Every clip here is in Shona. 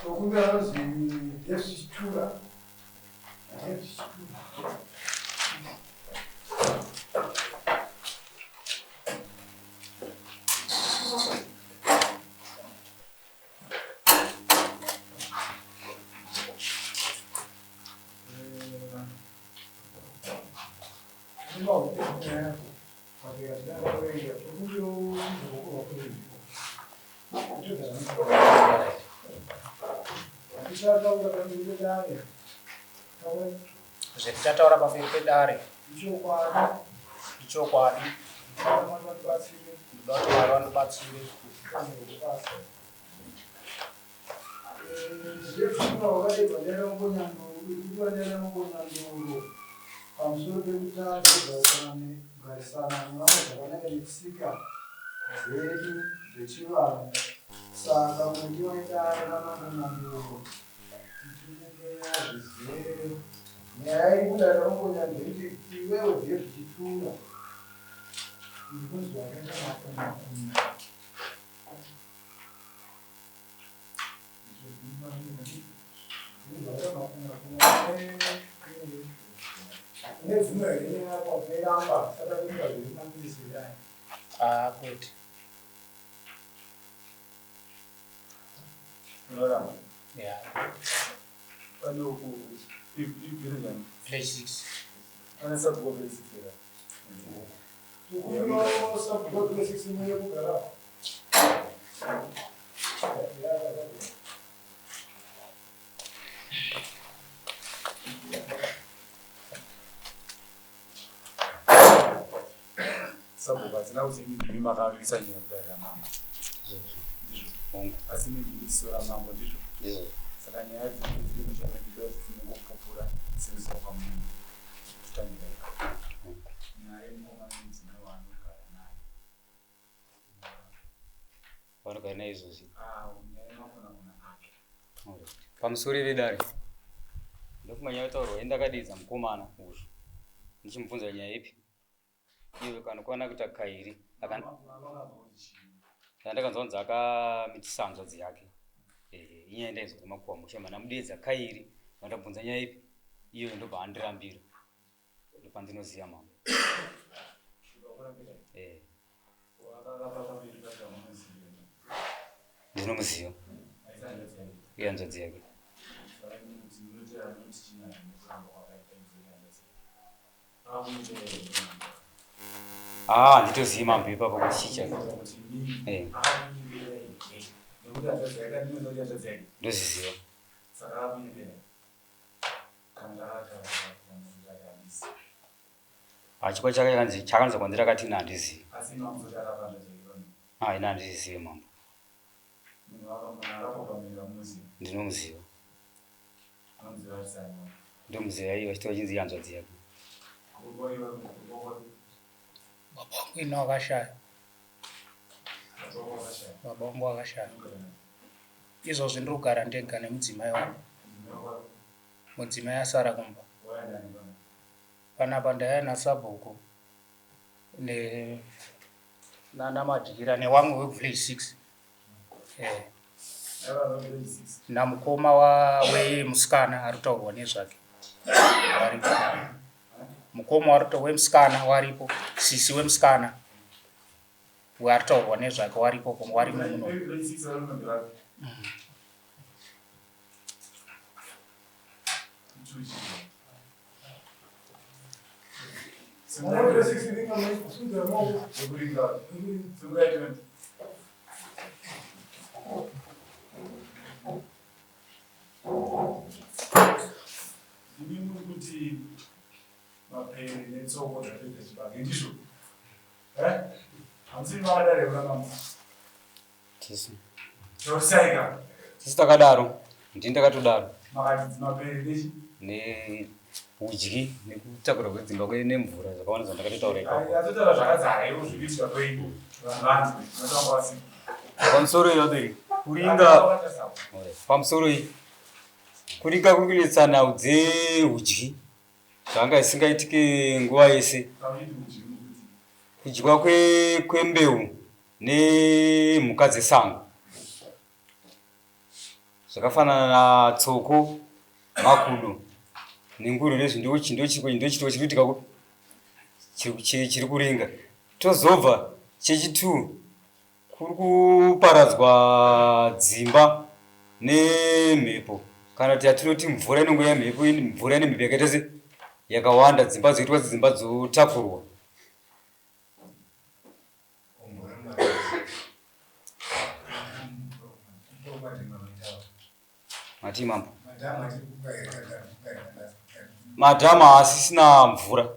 Tokumbira anonzi David Chitura. David Chitura. Zvetichataura pamberi pedare ichokwadi. Ndoda kuti Mwari vandibatsire. Pamusoro pekutadza kugarisana nevamwe zvakanaka netsika dzedu dzechivanhu saka muti wedare ramambo Nyandoro tichikupeya zvizere nyaya iri kudare ramambo Nyandoro iti iwewe David Chitura uri kunzi wakaita makunakuna. Ah, kwete. Unoramba? Yeah. Pane uku village ani? Village 6. Pane sabhuku village 6 here? Sabhuku hatina kuti imi ndimi makavisa nyaya kudare ramambo. Hongu. Asi imi ndimi ziso ramambo ndizvo. Ndizvo. Saka nyaya dzinenge dziri muchamendida kuti dzinongopupura sekuziva kwamunhu. Totangira ipapo. Nyaya yemukomana nemudzimai waanogara naye. Vanogara naye izvozvi. Ah, nyaya yemakunakuna ake. Alright. Pamusoro vedare. Ndofunga nyaya yataurwa indakadidza mukomana uyu. Ndichimubvunza nyaya ipi? Iwe kanokwana kuita kairi. Akan Yandakanzwa kunzi akamitisa hanzvadzi yake. Eh, inyaya ndainzwa nemakuhwa musha mana mudedza kairi. Vandabvunza nyaya ipi? Iyoyo ndobva andirambira. Ndopandinoziva mama. Eh. Ndinomuziva. Ihanzvadzi yake. Ah, handitozivi mambo ipapo kuti chii chake. Eh. Ndozviziva. Hachikwa chake chakanzi chakanzi kwandiri akati ini handizivi. Ah, ini handizivi mambo. Ndinomuziva. Ndomuziva iye vachiti vachinzi ihanzvadzi yake. Baba wangu ini wakashaya. Baba wangu wakashaya. Izvozvi ndiri kugara ndega nemudzimai wangu. Mudzimai asara kumba. Panapa ndaiya nasabhuku ne nana Madyira newamwe wekuvillage 6. Eh. Namukoma wemusikana ari kutaurwa nezvake. Varipo. Mukoma wemusikana waripo, sisi wemusikana wari kutaurwa nezvake waripo warimo muno. Ndimi muri kuti mapere netsoko zvapedza chibage ndizvo? Eh? Hamusimi makadaro here mama? Tisu. Tausaika. Tisu takadaro. Ndini ndakatodaro. Makati mapere nechi? Ne udyi nekutakura kwedzimba kwe nemvura zvakawanda zvandakatotaura ipapo. Atotaura zvakazara ivo zvikuitika kwenyu. Vanhu vanzi vanotanga vasiko. Pamusoro iyi vabereki. Kuringa. Pamusoro iyi. Kuringa kuri kunetsa nhau dzeudyi. Zvanga zvisingaitike nguva yese. Kudyiwa kwembeu nemhuka dzesango. Zvakafanana natsoko, makudo nenguruve ndozvi ndochitiko chiri kuitika kupi? Chiri kuringa. Tozobva chechi-two kuri kuparadzwa dzimba nemhepo kana kuti yatinoti mvura inongouya mhepo mvura ine mhepo yakaita se yakawanda dzimba dzoitwa sedzimba dzotakurwa. Matii mambo? Madhamu haasisina mvura.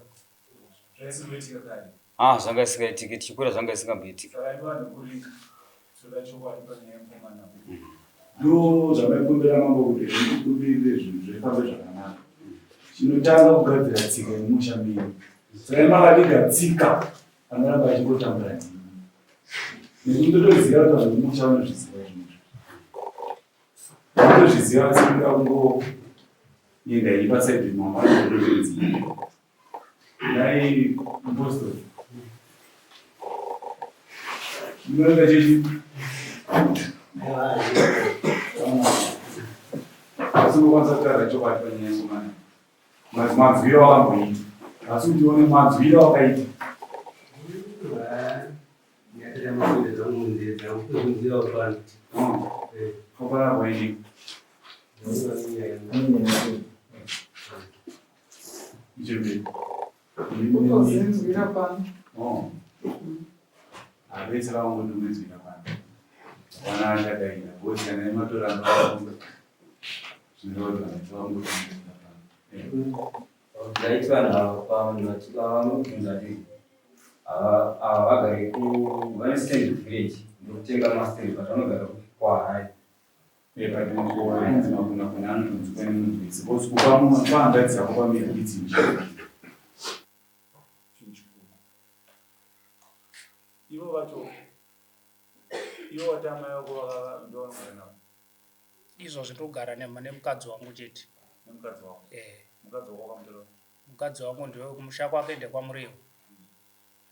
Ah, zvanga zvisingaitiki tichikura zvanga zvisingamboitiki. Ndo zvamaikumbira mambo kuti ndikumbirire zvinhu zvifambe zvakanaka. Chinotanga kugadzira tsika yemusha menyu. Saka makaviga tsika anoramba achingotambura ndimi. Nekuti ndotoziva kuti vanhu vemusha vanozviziva zvinhu izvi. Vanotozviziva asi kuda kungoenda ini pasaidi mambo anotozviziva. Dai mupostori. Munoenda chechi? Asi unokwanisa kutaura chokwadi panyaya yekomana. Manzwiro awakamboita. Asi kuti uone manzwiro awakaita. Kopara kwaini. Kutozinzwira pano. Oh. Abetsera vangu ndinzwira pano. Vana achadaira. Bosi kana ematoramba zvinodwa vangu ndinzwira pano. Ndaiti vanhu ava pavanhu vanobvunza kuti ava vagare ku vane stand village ndokutenga mastand but vanogara kuHarare. Ainzi makunakuna anotonzwikwa nemunhu wese because kupa munhu pahanzvadzi yako pamiri idzi chinhu chikuru. Ivo vacho ivo vati amai vako ndovanogara navo. Izvozvi ndogara nemukadzi wangu chete. Nemukadzi wako? Eh. Mukadzi wako wakamutora? Mukadzi wangu ndewe kumusha kwake ndekwaMurewa.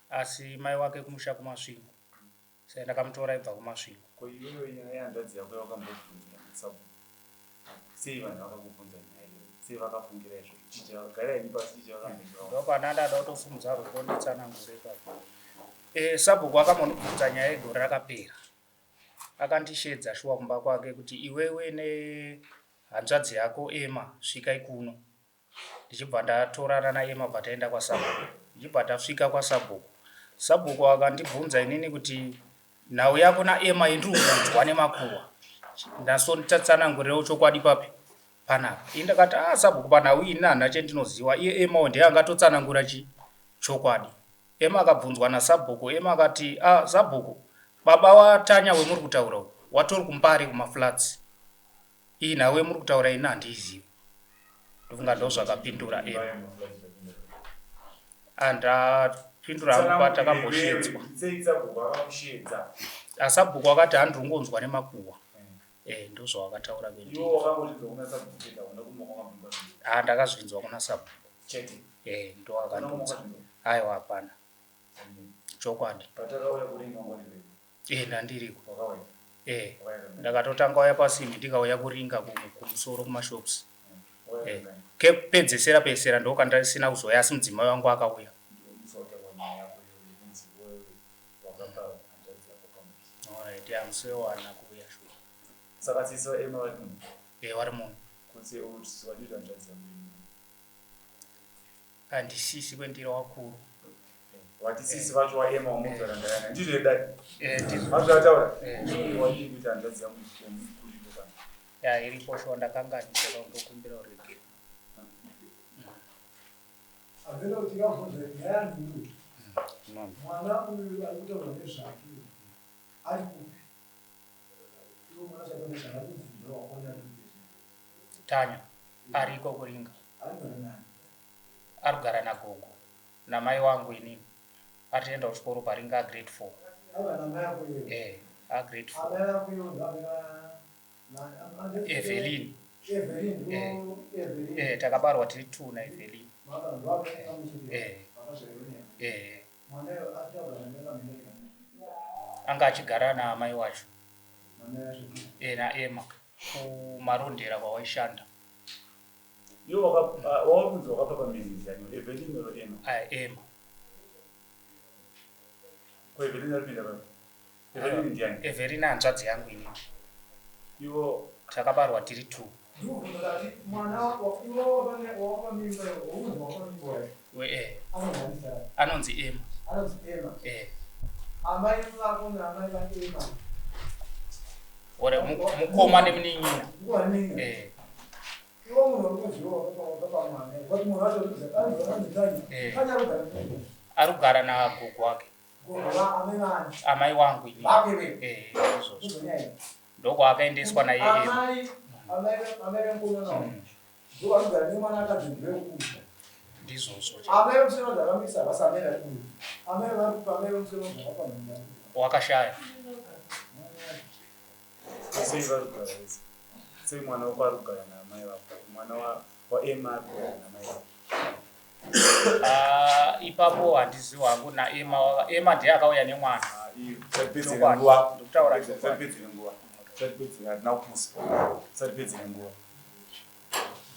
Asi mai wake kumusha kuMasvingo. Saka ndakamutora aibva kuMasvingo. Ko iwewe nyaya yehanzvadzi yako yawakambobvunzwa nasabhuku sei vanhu vakakubvunza nyaya iyoyo sei vakafungira izvozvo chii chava garai henyu pasi chii chavakamboitawo Ndopana ndada kutofumudza rweko nditsanangure ipapo. Eh, sabhuku akambondibvunza nyaya yegore rakapera. Akandishedza shuwa kumba kwake kuti iwewe nehanzvadzi yako Emma svikai kuno. Ndichibva ndatorana naEmma bva taenda kwasabhuku. Ndichibva tasvika kwasabhuku. Sabhuku akandibvunza inini kuti nhau yako naEmma yendiri kunzwa nemakuhwa. Ndasonditsanangurirewo chokwadi papi panapa. Ini ndakati ah sabhuku panhau iyi ini handina chendinoziva. Iye Emma ndiye angatotsanangura chi chokwadi. Emma akabvunzwa nasabhuku. Emma akati ah sabhuku baba waTanya wemuri kutaura uyu watori kuMbare kumaflats. Iyi nhau yemuri kutaura ini handiizivi. Ndofunga ndozvakapindura Emma. Andapindura hangu patakambosheedzwa. Asabhuku akati handiri kungonzwa nemakuhwa. Eh, ndozvawakataura kwendiri. Ah, ndakazvinzwa kuna sabhuku. Eh, ndoakandiudza. Aiwa hapana. Chokwadi. Eh, ndandiriko. Eh, ndakatotanga uya pasimbi ndikauya kuringa kumusoro kumashops. Eh, kepedzesera pedzesera ndokandisina kuzouya asi mudzimai wangu akauya. Alright, ya musi wewana kuuya shuwa. Saka sisi vaEmma vari muno? Eh, vari muno. Kuti sisi vadii hanzvadzi yangu iri muno? Handisisi kwendiri wakuru. Wati sisi vacho waEmma wamugara ndayana. Ndizvo here dai? Eh, ndizvo. Mazvataura? Eh. Wadii kuita hanzvadzi yangu iripo pano? Ya iripo shuwa ndakanganisa ndokumbira uregere. Avela kuti ngavhunze nyaya yangu. Mwana uyu ari kutaura nezvake ari kupi? Iwo mwana chakona chaari kubvunza wakona ari kupi? Tanya ariko kuringa. Ari kugara nani? Ari kugara nagogo namai wangu inini. Atoenda kuchikoro paringa grade 4. Ari namai ako iwewe? Eh, a grade 4. Amai ako iwewe ndo Evelyn. Evelyn ndo Eh. Evelyn. Eh, takabarwa tiri 2 naEvelyn. Mwana ndo akamuchiri. Eh. Akazvarwa naye. Eh, Mwana ari kugara naye anga achigara naamai wacho. Mwana yacho. Eh, naEmma. Kumarondera kwawaishanda. Iwe wakunzi wakapa pamiri ndiani? Evelyn or Emma? Ah, Emma. Ko Evelyn ari kuenda papi? Evelyn ndiani? Evelyn hanzvadzi yangu inini. Iwo Takabarwa tiri two. Ndikubvunza kuti mwana wako iwe wakapa mimba wakunzi wakapa mimba wacho We eh anonzi ani? Anonzi Emma. Anonzi Emma. Eh. Amai vako naamai vaEmma. Ore mukoma nemunin'ina. Mukoma nemunin'ina. Eh. Iwe munhu uri kunzi iwe wakapa mwana. But munhu wacho uri kunzi anonzi Tanya. Eh. Tanya ari kugara nepi? Ari kugara nagogo wake. Gogo va amai vani? Amai wangu inini. Vako iwewe. Eh, izvozvo. Ndizvo Ndokwaakaendeswa naye Emma. Amai amai amai vemukomana wangu. Ndo vari kugara nemwana akadzi ndevekumusha. Ndizvozvo. Amai vemusoro dzakamisa havasi amai vari kuuya. Amai vari kupa amai vemusoro dzakapa mhina. Wakashaya. Sei vari kugara vese? Sei mwana wako ari kugara naamai vako? Mwana waEmma ari kugara naamai vako. Ah, ipapo handizivi hangu naEmma. Emma ndiye akauya nemwana. Ah, iyo. Tisatipedzere Chokwadi. nguva. Ndikutaura chokwadi. Tisatipedzere nguva. Tisatipedzere, hatina kupusa. Tisatipedzere nguva.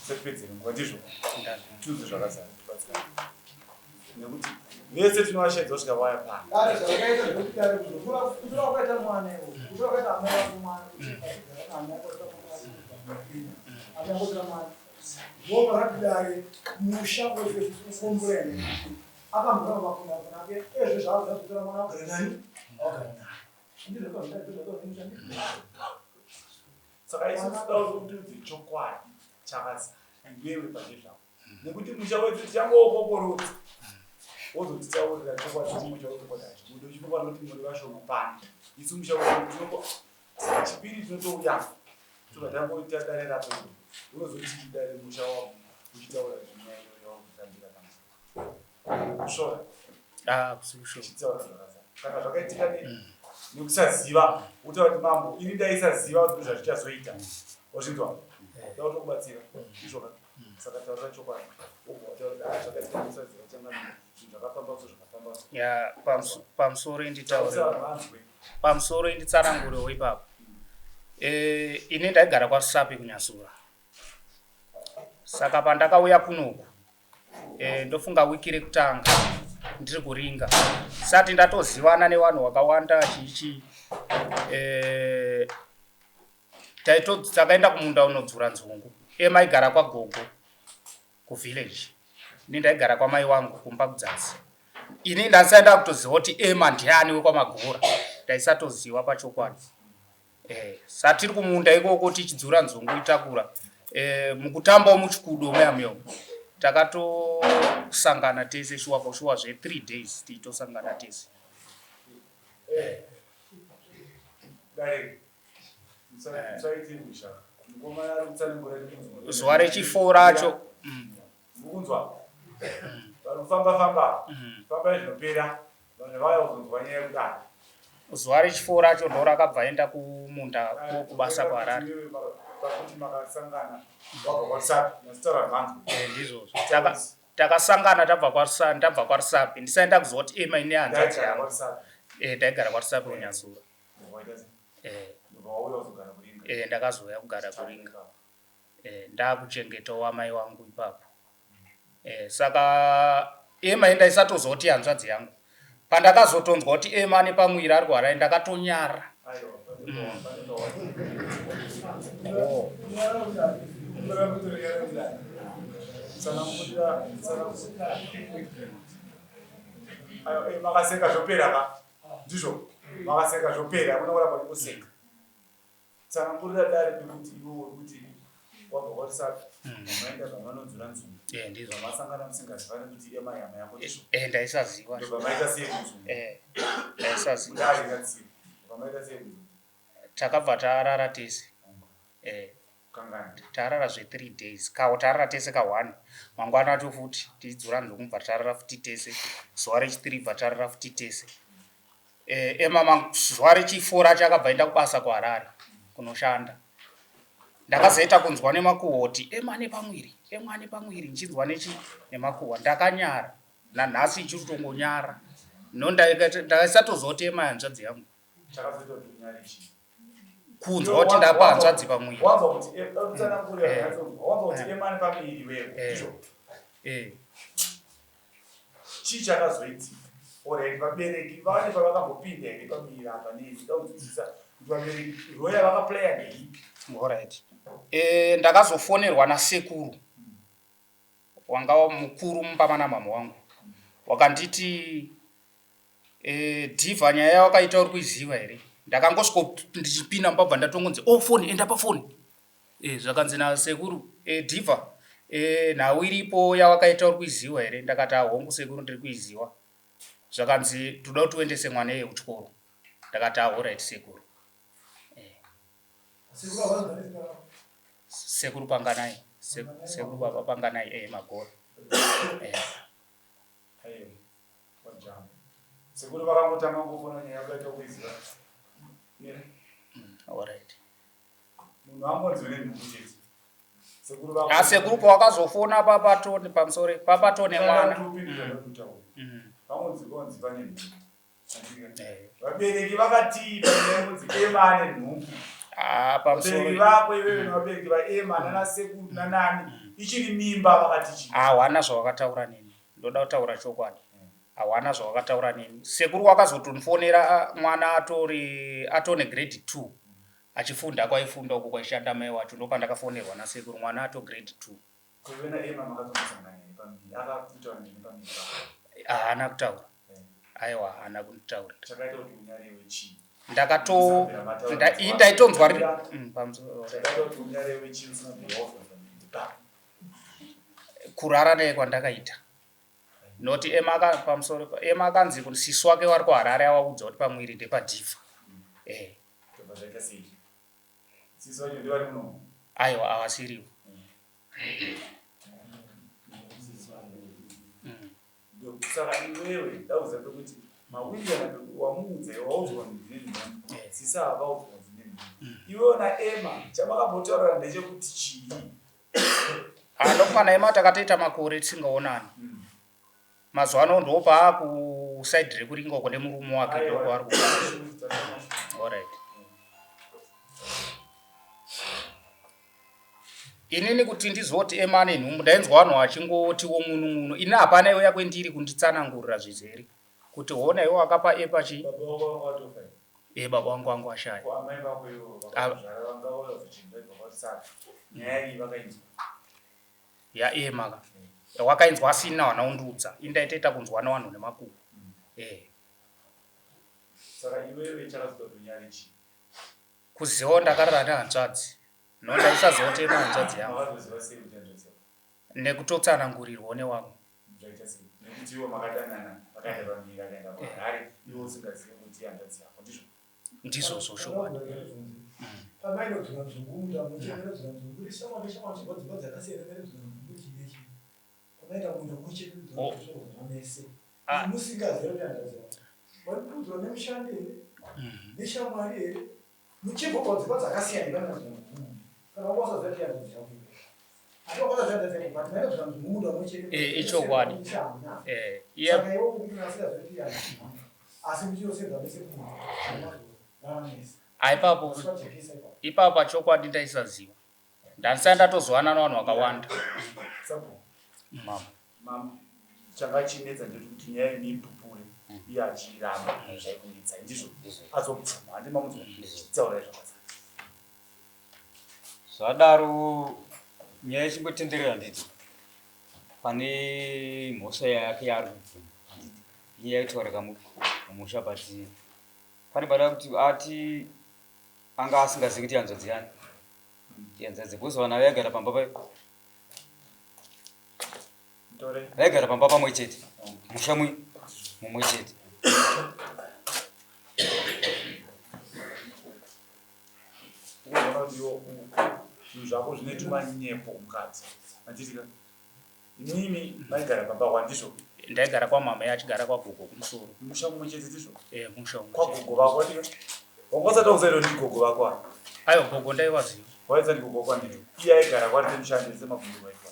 Tisatipedzere nguva ndizvo. Tiudze zvakazara tibatsirane. Nekuti vese tinovashaidza kusvika vauya pano. Dare zvakaita zvekuti dare kuzotora kutora kwakaita mwana iwo. Kutora kwakaita amai vako mwana. Amai vako mwana. Amai vako mwana. Vopa dare musha wefekombureni. Akambora makuna kuna ke ezvo zvaakuda kutora mwana kugara nani? Wakagara naye. Ndizvo zvakaita zvakaita Saka isu tinoda kuti tiudze chokwadi chakazara iwewe pane zvako. Nekuti musha wedu tichangowokokorodza. Wozotitaurira chokwadi chimwe chauri hachibude uchinofanira kuti muri vashoma pano. Isu musha wedu tinongo chipiri tinotouya tobva tangoita dare rako iro. Unozoti dare musha wako uchitaura zvenyaya iyoyo yauri kutambira pano. Kusvora. Ah, kusi kusvora. Uchitaura zvakazara. Kana zvakaitika nekusaziva wotaura kuti mambo ini ndaisaziva kuti ndozvazvichazoita. Wazvinzwa? Ndoda kutokubatsira. Ndizvo ka? Saka taurira chokwadi. Wobva wataura kuti ah zvakaitika nekusaziva changamire. Zvinhu zvakafamba so zvakafamba so. Ya, pamusoro inditaure. Taurisa vanhu vanzwe. Pamusoro inditsanangurewo ipapo. Eh, ini ndaigara kwaRusape kuNyasura. Saka pandakauya kunoku ndofunga wiki rekutanga ndiri kuringa. Sati ndatozivana nevanhu vakawanda chichi. Takaenda kumunda unodzura nzungu. Emma aigara kwagogo kuvillage. Ini ndaigara kwamai wangu kumba kudzasi. Ini ndasaenda kutoziva kuti Emma ndiani wekwaMagora. Ndaisatoziva pachokwadi. Satiri kumunda ikoko tichidzura nzungu itakura. Mukutambawo muchikudo muya. Takatosangana tese shuwa shuwa zve 3 days tichitosangana tese. Dare. Musaite musha. Mukomana ari kutsanangura nekunzwa. Zuva rechi4 racho. Mukunzwa. Vari kufamba famba. Famba zvinopera. Vanhu vauya kuzonzwa nyaya yekudaro. Zuva rechi4 racho ndo rakabva enda kumunda kubasa kuHarare. Pakuti makasangana wabva kwaRusape mazitaura mhango. Ndizvozvo. Takasangana tabva kwaRusape, ndabva kwaRusape. Ndisaenda kuziva kuti Emma ine hanzvadzi Ndaigara yangu. kwaRusape. Ndaigara kwaRusape kuNyasura. Waita sei? Ndobva wauya kuzogara kuRinga. Ndakazouya kugara kuRinga. Ndakuchengetawo amai wangu ipapo. Saka Emma ndaisatoziva kuti hanzvadzi yangu. Pandakazotonzwa kuti Emma ane pamuviri ari kuHarare ndakatonyara. Aiwa, pane Aiwa, makaseka zvopera ka? Ndizvo, makaseka zvopera, hakuna kuramba ndikuseka. Tsanangurira dare pekuti iwe uri kuti wabva kwaRusape, maenda zvamanodzura nzungu. Ndizvo. Zvamasangana musingazivani kuti Emma hama yako ndizvo. Ndaisaziva. Ndobva maita sei kunzungu? Ndaisaziva. Dare ngatsive. Ndobva maita sei kunzungu? Takabva tarara tese. Kangani? Tarara zve 3 days. Kawo tarara tese ka 1. Mangwana acho futi tichidzura nzungu bva tarara futi tese. Zuva rechi 3 bva tarara futi tese. Emma zuva rechi 4 racho akabva aenda kubasa kuHarare kunoshanda. Ndakazoita kunzwa nemakuhwa kuti Emma ane pamuviri, Emma ane pamuviri ndichinzwa nemakuhwa. Ndakanyara. Nanhasi ndichiri kutongonyara. No ndaisatoziva kuti Emma hanzvadzi yangu. Chakazoita kuti unyare chii? Kunzwa kuti ndapa hanzvadzi pamuviri. Wanzwa kuti eh, tsanangurira Eh. zvanyatsonzwa. Wanzwa kuti Eh. Emma ane pamuviri iwewe. Eh. Ndizvo. Eh. Chii chakazoitika? Alright, vabereki vane pavakambopinda here pamuviri apa nei? Ndoda kunzwisisa kuti vabereki role yavakaplaya ndeipi? Alright. Eh, ndakazofonerwa nasekuru wanga mukuru mumba mana mama wangu wakanditi e, dhivha nyaya yawakaita uri kuiziva here ndakangosviko ndichipinda mubabva ndatongonzi o oh, foni enda pafoni e, zvakanzi nasekuru e, dhivha e, nhau iripo yawakaita uri kuiziva here ndakati ahongu sekuru ndiri kuiziva zvakanzi toda kuti uendese mwana iye kuchikoro ndakati ahorit sekuru Sekuru Panganai. Sekuru baba Panganai eh magora. Eh. Eh. Sekuru vakangotanga kufona nyaya yakaita kuiziva. All right. Munhu angonzi une nhumbu chete. Sekuru vako. Ah sekuru pawakazofona papatone pamusoro papatone mwana. Vangonzi konzi pane nhumbu. Vabereki vakatii panyaya yekunzi Emma ane nhumbu? Ah, pamusoro. Vabereki vako iwewe nevabereki vaEmma nanasekuru nanani ichiri mimba vakati chii? Hawana zvawakataura neni. Ndoda kutaura chokwadi. Hawana zvawakataura neni. Sekuru wakazotondifonera ah, mwana atori atone grade 2 achifunda kwaifunda uko kwaishanda mai wacho ndopandakafonerwa nasekuru mwana ato grade 2. Ko iwe naEmma makazombotsangana here pamiviri? Akakutaura nemi pamiviri pako? Haana kutaura. Aiwa haana kunditaurira. Chakaita kuti unyarewe chii? Ndakato nda, ini ndaitonzwa ri pamusoro. Chakaita kuti unyarewe chii usina kubvira wabvunza miviri pako? Kurara naye kwandakaita. Noti Emma aka pamusoro Emma akanzi kuti sisi wake wari kuHarare awaudza kuti pamwiri ndepadhivha. Eh. Zvobva zvaita sei? Sisi wacho ndevari muno? Aiwa havasirivo. Saka iwewe ndauza pekuti mawirirana wamuudza iwe waudzwa kunzi ndine nhumbu sisi ava vaudzwa kunzi ndine nhumbu iwewe naEmma chamakambotaurira ndechekuti chii? Ah, ndokuva naEmma takatoita makore tisingaonani. Mazuva ano ndopaakusaidi rekuringa uko nemurume wake ndokwaari ku. Alright. Inini kuti ndizoti Emma ane nhumbu ndainzwa vanhu vachingotiwo ng'unu ng'unu. Ini hapana iuya kwendiri kunditsanangurira zvizere kuti hona iwe wakapa Epa chii? Baba vako vanga vatofa here? Eh baba vangu vanga vashaya. Ko amai vako ivo vakakuzvara vanga vauya kuzochembedza vakati saka nyaya iyi vakainzwa? YaEmma ka. Wakainzwa asina wana undiudza. Ini ndaitoita kunzwa nevanhu nemakuhwa. Eh. Saka iwewe chakazoita kuti unyare chii? Kuzivawo ndakarara nehanzvadzi. No ndaisaziva kuti ine hanzvadzi yangu. Makazoziva sei kuti hanzvadzi yako? Nekutotsanangurirwawo newamwe. Zvaita sei? Nekuti ivo makadanana vakaenda pamiri akaenda kuHarare iwe usingazive kuti hanzvadzi yako ndizvo? Ndizvozvo chokwadi. Pamainodzura nzungu munda muchinodzura nzungu rishamwa neshamwa muchibva dzimba dzakasiyana mainodzura nzungu chii nechii. Pamaita munda muchete Oh. kudzura mese. Ah. Musingazive kuti hanzvadzi yako. Varikuudzwa nemushandi here? Neshamwari here? Muchibva padzimba dzakasiyana mainodzura nzungu. Kana wanga usaziva kuti hanzvadzi yako. Hati wanga usaziva hanzvadzi yako but mainodzura nzungu munda muchete. Eh, ichokwadi. Eh, iye Saka iwe ukuti asingazive kuti hanzvadzi yako. Asi muchiosenza mese kumunda. Ah, ipapo ipapo pachokwadi ndaisaziva. Ndandisati ndatozowana nevanhu vakawanda. Sabhuku. Mama. Mama. Changa chinetsa ndechekuti nyaya yemipupure iye achiramba zvaikunetsai ndizvo azobvuma handi mamunzwa chitaurai zvakadzana. Zvadaro nyaya ichingotenderera handiti pane mhosva yake yaari kubvuma handiti inyaya yekutaurika mumusha but pane pada kuti ati anga asingazivi kuti hanzvadzi yani ihanzvadzi because vana vaigara pamba pa vaigara pamba pamwe chete musha mui mumwe chete zvinhu zvako zvine tumanyepo mukati anditika Imimi maigara pamba kwa ndizvo? Ndaigara kwamama iye achigara kwagogo kumusoro. Musha mumwe chete ndizvo? Eh, musha mumwe. Kwagogo vako ndizvo? Wanga usati wakuziva kuti ndigogo vako ava? Aiwa gogo ndaivaziva. Waiziva ndigogo vako ndizvo? Iye aigara kwari semushandi semabvunzo aitwa.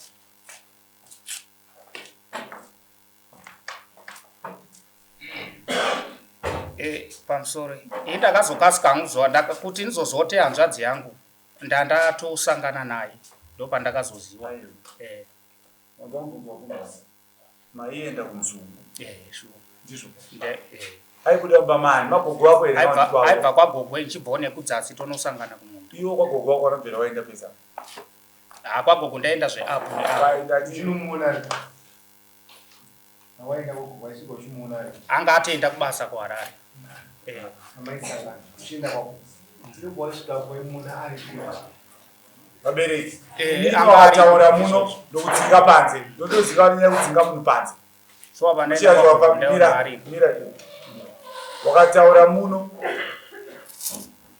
Eh, pamusoro ini ndakazokasika hangu zuva kuti ndizozote hanzvadzi yangu ndandatosangana naye ndopandakazoziva. Eh. Maienda kunzungu. Eh, sure. Ndizvo. Eh. Aibuda mumba mani magogo ako here? Aibva kwagogo ichibvawo nekudzasi tonosangana kumunda. Iwo kwagogo wako anobvira waenda pesa? Ha, kwagogo ndaenda zveapo neapo. Anga atoenda kubasa kuHarare. Eh. Vabereki, eh, akataura muno ndokudzinga panze, ndotoziva nyaya kudzinga munhu panze. Wakataura muno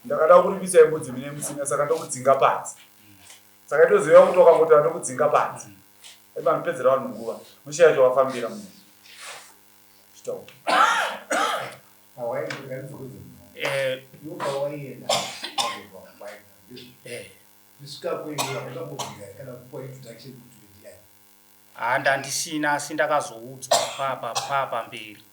ndakada kuripisa imbudzi mine musina, saka ndokudzinga panze. Saka itoziva kuti wakangotaura ndokudzinga panze. Vanopedzera vanhu nguva. Mushe yacho wafambira munhu. Chitaura. Eh. Ha, ndandisina asi ndakazoudzwa papa pamberi.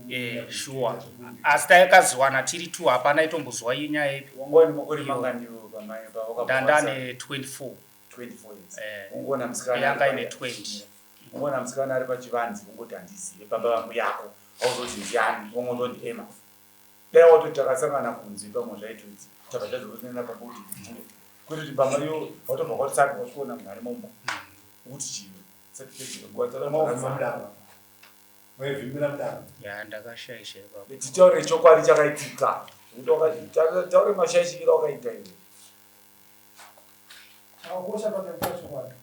Eh, shuwa. Asi takaziwana tiri two, hapana itomboziwa inyaya ipi. Wanga une makore mangani iwe pamai pawakabva? Ndandane 24. 24 years. Eh. Ungoona musikana Yanga ari ine pa- 20. Ungoona musikana ari pachivanze ungoti handizive baba vangu yako auzoti ndiani wongondoti Emma. Dai watoti takasangana kunze pamwe zvaitoti tabva tazoonana pamba kuti ndiwe. Kwete kuti pamba iwo watobva kwatsaka wasvikoona munhu ari mumba. Ukuti chii? Sati nguva Mudaro. Waivhimbira mudaro. Ya, ndakashaisha ipapo. Titaure chokwadi chakaitika. Kuti taure mashaishiro akaita iwe. Chakakosha pakaita chokwadi.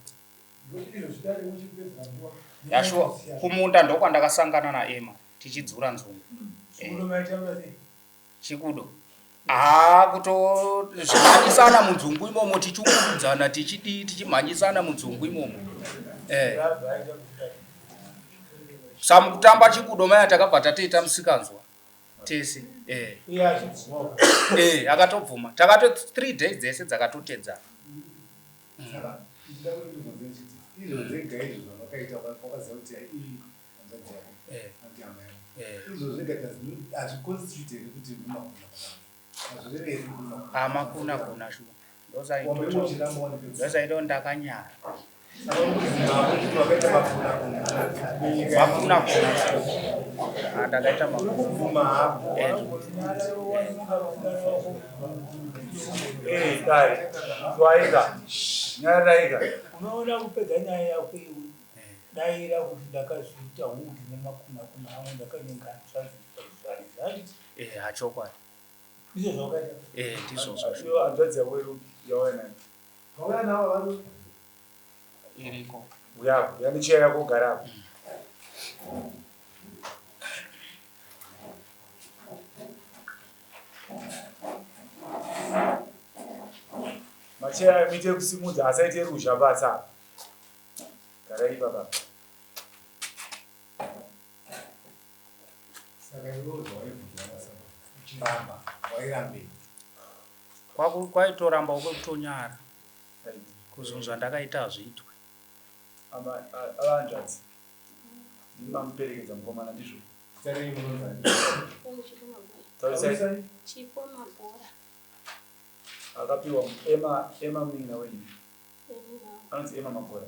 Ndokuti izvo zvidare uchipedzera nguva. Ya, shuwa kumunda ndokwandakasangana naEmma tichidzura nzungu. Chikudo. Ah, kutozvimhanyisana munzungu imomo tichiurudzana tichidii tichimhanyisana munzungu imomo. Eh. Samukutamba chikudo maya takabva tatoita musikanzwa tese. Eh. Eh, akatobvuma. Takato 3 days dzese dzakatotedzana. Izvo zvega izvo zvavakaita wakaziva kuti iyi hanzvadzi yako. Eh. Anti hama yako. Eh. Izvo zvega hazviconstitute here kuti ndimakuna? Hazvireve here kuti ndimakuna? Amakuna kuna shuwa. Wambe uchiramba wanipedza. Ndosaito ndakanyara. Saka uri kuziva kuti wakaita makuna kuna. Munyika Makuna kuna. Ah, ndakaita makuna. Uri kubvuma hako. Eh. Eh, dai. Twaika. Nyaraika. Unoona kupedza nyaya yako iwe. Daira kuti ndakazviita hundi nemakuna kuna angu ndakanyenga hanzvadzi ndikazvivarisa. Eh, hachokwadi. Ndizvo zvawakaita. Eh, ndizvozvo. Iyo hanzvadzi yako iri yauya nayo. Vauya navo vari Iriko. Uyako, yanicheya yako ugara apo. Macheya ayo muite kusimudza asaite ruzha basa apa. Garai ipapa. Saka iwewe zvawaibvunzwa nasaba uchiramba wairambei? Kwaitoramba kwekutonyara. Kuzonzwa ndakaita hazviitwe. Ava hanzvadzi. Ndimi mamuperekedza mukomana ndizvo. Zita renyu munonzani? Tarisai. Chipo Magora. Akapiwa Emma Emma munin'ina wenyu. Anonzi Emma Magora.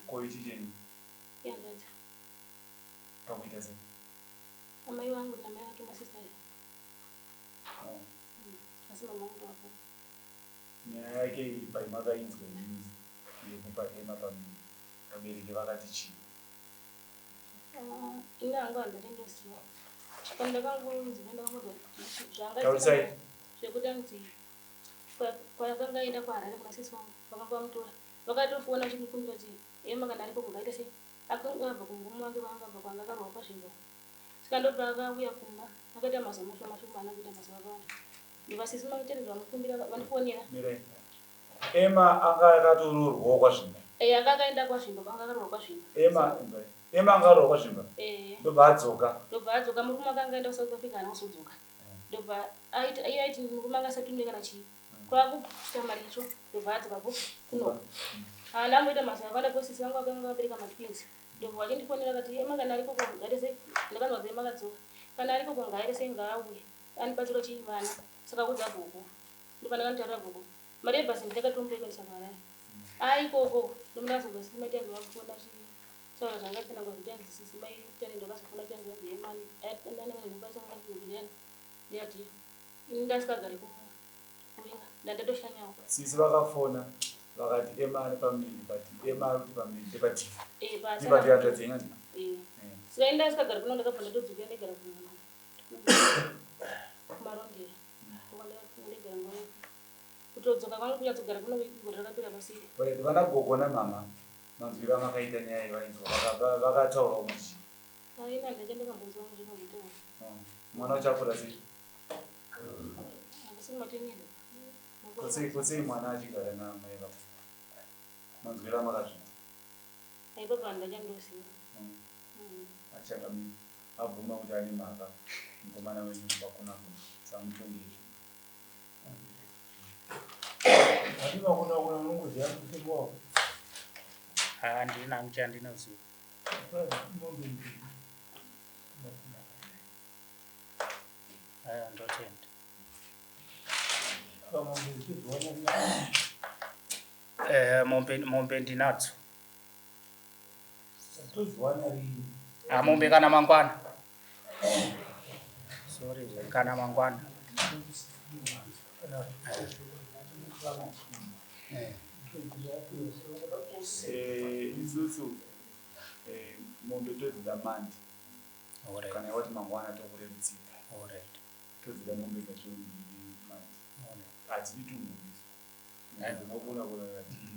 Ko ichi chenyu? Ihanzvadzi. Pakuita sei? Amai vangu namai vake masista. Asi mama vangu ndovako. Nyaya yake iyi paimakainzwa imimi yekupa Emma pamuviri. Vabereki vakati chii? Ini hangu handindoziva. Pandakangonzi ndakangonzwa zvanga Taurisai. zvekuti anzi kwakanga aenda kuHarare kuna sisi vangu vakanga vamutora. Vakatofona vachindikumbira kuti Emma kana aripo kungaita sei? Akanga abva kumurume wake kwaanga abva kwanga akarohwa pazvimbo. Saka ndobva akauya kumba akaita mazuva mashoma mashoma haana kuita mazuva akawanda. Ndobva sisi maitendezwa vamukumbira vandifonera. Mirai. Emma anga akatoroorwawo kwaZvimba. Eh, anga akaenda kwaZvimba kwanga akarohwa kwaZvimba. Emma Emma anga akarohwa kwaZvimba. Eh. Ndobva adzoka. Ndobva adzoka murume akanga aenda kuSouth Africa haana kuzodzoka. Ndobva aiti iye aiti murume anga asati kana chii. Kwakuita maricho ndobva adzoka ko kuno. Haana amboita mazuva akawanda because sisi vangu vakanga vabereka matwins. Ndobva vachindifonera vakati Emma kana ariko ko ngaite sei? Ndakanzwa kuti Emma akadzoka. Kana ariko ko ngaaite sei ngaauye andibatsira chii vana. Saka udza gogo. Ndopandakanotaurira gogo. Mari yebhazi ndakatomupa yekuendesa kuHarare. Aikoko ndomunazobva sisi mai Tandi vakufona chitaura zvanga tsanangura kuti anzi sisi mai Tandi ndakazofona chanzi vanzi yemani ndakwanisa ndiyati ini ndasikagare kuringa ndandatoshanyawo. Sisi vakafona vakati Emma ane pamuviri but Emma ari kuti pamuviri ndepatifa. Eh, Tifa ndihanzvadzi yenyu handiti? Eh. Saka ini ndasikagare kuno ndakabva ndatodzokera ndaigara kumarondera. Ndaigara nguva kutodzoka kwangu kunyatsogara kuno gore rakapera pasiri. Right, vana gogo namama manzwiro amakaita nyaya iyi vainzwa vakataurawo kuti Aina ndachandakambonzwa zvakambotaura. Mwana uchakura sei? Hakusi kumatenera. Kosei kosei mwana achigara namai vako. Manzwiro amakazviita. Aibaba ndachandosiwa. Achangamira abvuma kuti ane mhaka mukomana wenyu vakona kuna samutongi. Ati vakona kuna unongoziva mutemo wako. Handina chandinoziva. Mombe mbiri. Aya ndotenda. Saka mombe dzichidziwana Eh, mombe mombe ndinadzo. Todziwana rini? Ah, mombe kana mangwana. Sorry, kana mangwana. Eh. Eh, isusu eh, mombe todzida mandi. Alright. Kana wati mangwana tokurerutsira. Alright. Todzida mombe dzacho mbiri mandi. Alright. Hatidi tumhuriso. Eh. Dzinokona kona hatidi.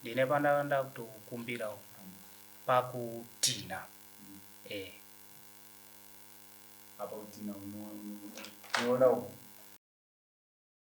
Ndine pandanga kutokumbirawo pakutina. Eh. Apa kutina unoona